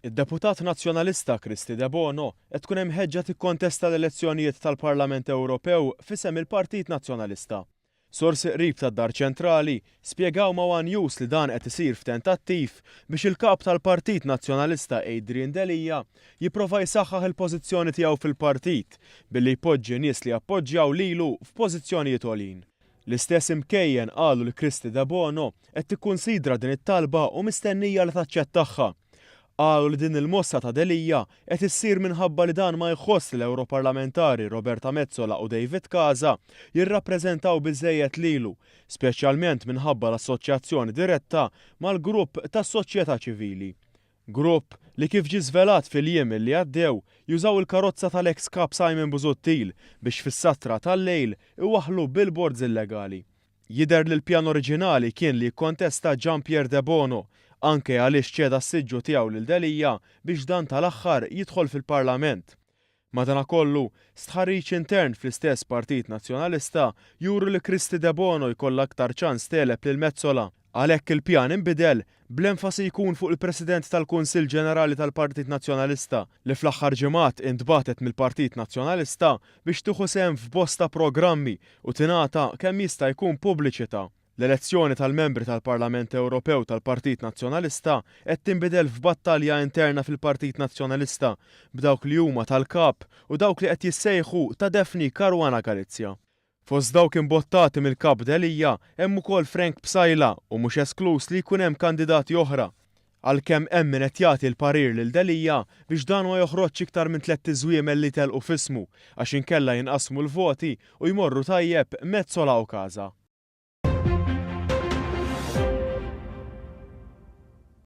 Id-deputat Nazzjonalista Kristy Debono qed tkun imħeġġa tikkontesta l-elezzjonijiet tal-Parlament Ewropew f'isem il-Partit Nazzjonalista. Sorsi qrib tad-Dar Ċentrali spjegaw ma' one News li dan qed isir f'tentattiv biex il-Kap tal-Partit Nazzjonalista Adrian Delia jipprova jsaħħaħ il-pożizzjoni tiegħu fil-partit billi jpoġġi nies li jappoġġjaw lilu f'pożizzjonijiet għoljin. L-istess imkejjen qalu li Kristy Debono qed tikkunsidra din it-talba u mistennija li taċċettagħha. Qalu li din il-mossa ta' Delia qed issir minħabba li dan ma jħoss li l-Ewroparlamentari Roberta Metsola u David Casa jirrappreżentaw biżżejjed lilu, speċjalment minħabba l-assoċjazzjoni diretta mal-grupp tas-soċjetà ċivili. Grupp li kif ġie żvelat fil-jiem li għaddew jużaw il-karozza tal-eks Kap Simon Busuttil biex fis-satra tal-lejl iwaħħlu billboards illegali. Jidher li l-pjan oriġinali kien li jikkontesta Jean Pierre Debono, anke għaliex ċeda s-siġġu tiegħu lil Delia biex dan tal-aħħar jidħol fil-Parlament. Madanakollu, stħarriġ intern fl-istess Partit Nazzjonalista juru li Kristy Debono jkollha aktar ċans tegħleb lil Metsola. Għalhekk il-pjan inbidel, bl-enfasi jkun fuq il-President tal-Kunsill Ġenerali tal-Partit Nazzjonalista li fl-aħħar ġimgħat intbagħtet mill-Partit Nazzjonalista biex tieħu sehem f'bosta programmi u tingħata kemm jista' jkun pubbliċità. L-elezzjoni tal-membri tal-Parlament Ewropew tal-Partit Nazzjonalista qed tinbidel f'battalja interna fil-Partit Nazzjonalista b'dawk li huma tal-Kap u dawk li qed jissejħu ta' Daphne Caruana Galizia. Fost dawk imbottati mill-Kap Delia hemm ukoll Frank Psaila u mhux eskluż li jkun hemm kandidati oħra. Għalkemm hemm min qed jagħti l-parir lil Delia biex dan ma joħroġx iktar minn tlett iżwiemel li jtellqu f'ismu għax inkella jinqasmu l-voti u jmorru tajjeb Metsola u Casa.